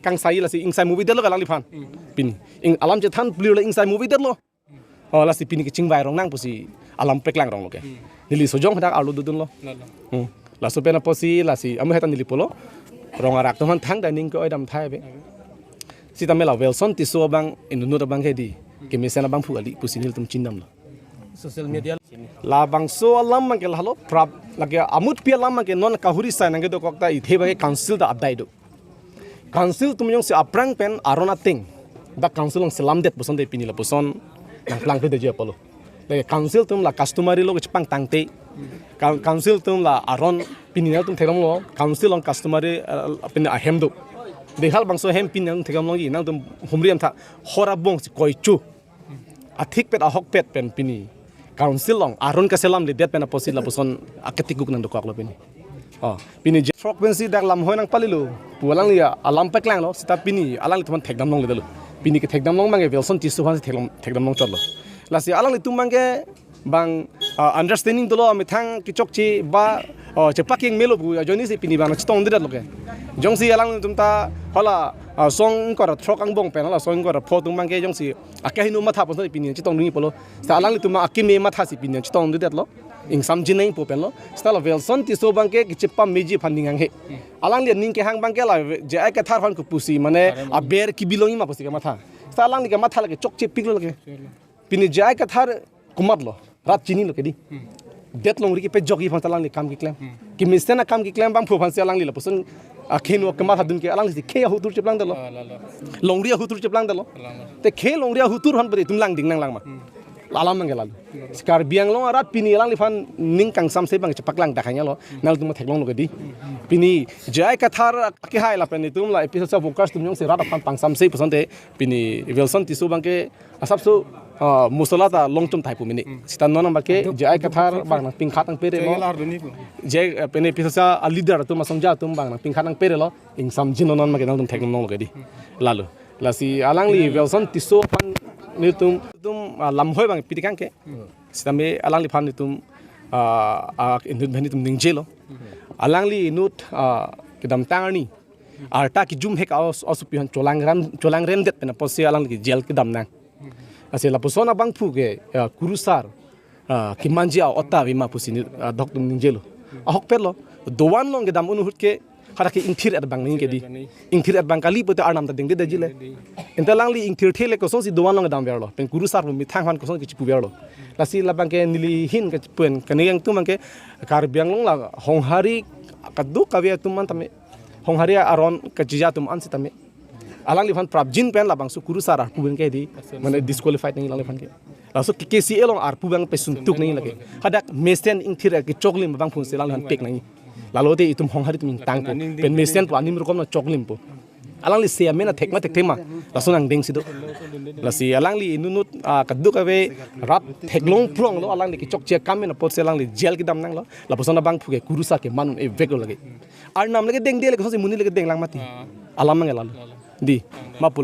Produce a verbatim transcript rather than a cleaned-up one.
kangsai lasi ingsai movie detlo alangliphan. Pini. Ing alam chethan plir le ingsai movie detlo. Oh, lasi pini kechingvai rong nang pusi alam peklang rong lo ke. Neli sojong hadak arlo dodunlo. Lalo. Hmm. Laso pen apotsi lasi amu heta neli pulo. Rong arat atum aphan thang dining ke-oi dam thai ave. Sitame la Welson Tisso abang inut abang ke dei. Kemesen abangphu kali pusi nelitum chinidamlo. Social media. Labangso alam abang ke lahelo prap lake amutpi alam abang ke non kahuri sai nangkedokok ta ithe abang ke council ta adai do. Council atum jongsi aphrang pen aron ateng dak council along selamdet puson te pini lapuson nangplangpledet ji apotlo. Lake council atum la customary law kechepangtangte. Coun-, council atum la aron pini nangtum theklonglo council along customary, eh, pini ahem do. Dei halabangso ahem pini nangtum theklongji nangtum humri damtha hor abong si koichu. Athikpet ahokpet pen pini council along aron kaselamledet pen apotsi lapuson aketikuk nangdokoklo pini. Oh, pini je throk pensi dak lamhoi nangpalilo pu alangli alam peklanglo seta pini alanglitum aphan thekdam longledetlo. Pini kethekdam long abang ke Welson Tisso aphansi theklong, thekdam longchotlo. Lasi alanglitum abang ke bang, ah, understanding dolo amethang kechokche ba, oh, chepakeng melo pu ajoinesi pini abang chetongdedetlo ke. Jongsi alanglitum ta hala, ah, song ingkoi ra throk angbong pen hala song ingkoi ra pho atum abang ke jongsi akehingno matha puson pini chetongdunji apotlo. Seta alanglitum akeme mathasi pini chetongdedetlo. Ingsamjin nangpo penlo. Seta la Welson Tisso abang ke kechepameji aphan ning hanghe. Alangli aning kehang abang ke la J I Kathar aphan kopusi mane aber kebi longji ma pusi kematha. Seta alangli kematha lake chokchepiklo lake. Pini J I Kathar komatlo, rat chinilo ke dei. Det longri kepejokji aphan ta alangli kam keklem. Kemesen akam keklem abangphu aphansi alangli lapuson akehingno kemathadun ke alanglisi khei ahutur cheplangdetlo. Ah, lalo. Longri ahutur cheplangdetlo. Lalo. Te khei longri ahutur aphan beri itum langding nanglang ma. Alam abang ke lalo. Karbi Anglong arat pini alangliphan ning kangsamse abang chepaklang dakhanya lo. Nangtum theklonglo ke dei. Pini J I Kathar kehai lapen itum la A P S C workers atum jongsi rat aphan pangsamse puson te pini Welson Tisso abang ke asapso, ah, mosola ta longchom thai pu mene. Seta non abang ke J I Kathar abang nangpingkhat nangperelo. J I Kathar duni pu. J I, eh, pene A P S C a-leader atum asongja atum abang nangpingkhat nangperelo. Ingsamjin non abang ke nangtum theklonglo ke dei. Lalo. Lasi alangli Welson Tisso aphan nelitum, itum, ah, lamhoi abang piti kangke. Sitame alangliphan itum, ah, ah, inut abang itum ningjelo. Alangli inut, ah, kedamtang arni arta kejum hek aos, aosopi aphan cholangrem, cholangremdet pen apotsi alangli jail kedam nang. Lasi lapuson abangphu ke, ah, kurusar, ah, kemanji a-ot ta ave ma pusi ni, ah, doktum ningjelo. Ahokpetlo, dovan along kedam un ahut ke hadak ke ingthir-et abang nangji ke dei. Ingthir-et abang kali pute arnam ta dengdedetji le. Ante alangli ingthirthe le kosonsi dovan along kedamverlo. Pen kurusar pu methang aphan kosonsi chipuverlo. Lasi labang ke neli ahin kachipu-en kani yang atum abang ke Karbi Anglong la honghari kadokave atum an tame. Honghari aron kachija atum an sitame. Alangliphan prapjin pen labangso kurusar arpu abang ke dei. Mane disqualified nangji alangliphan ke. Laso K K C A along arpu abang pesuntuk nangji lake. Hadak mesen ingthir kechoklim abangphu si alangliphan pek nangji. Lalo te itum honghari atum ingtangpo. Pen mesen pu anim rokom nangchoklimpo. Alangli se amen athek ma thekthe ma. Laso nangdengsi do. Lasi alangli inutnut, ah, kadokave rat theklong pronglo alangli kechokche akam pen apotsi alangli jail kedam nanglo. Lapuson abangphu ke kurusar keman un-e veklo lake. Arnam lake dengde lake kosonsi monit lake denglang mati. Alam abang ke lalo. Dei, ma pulo.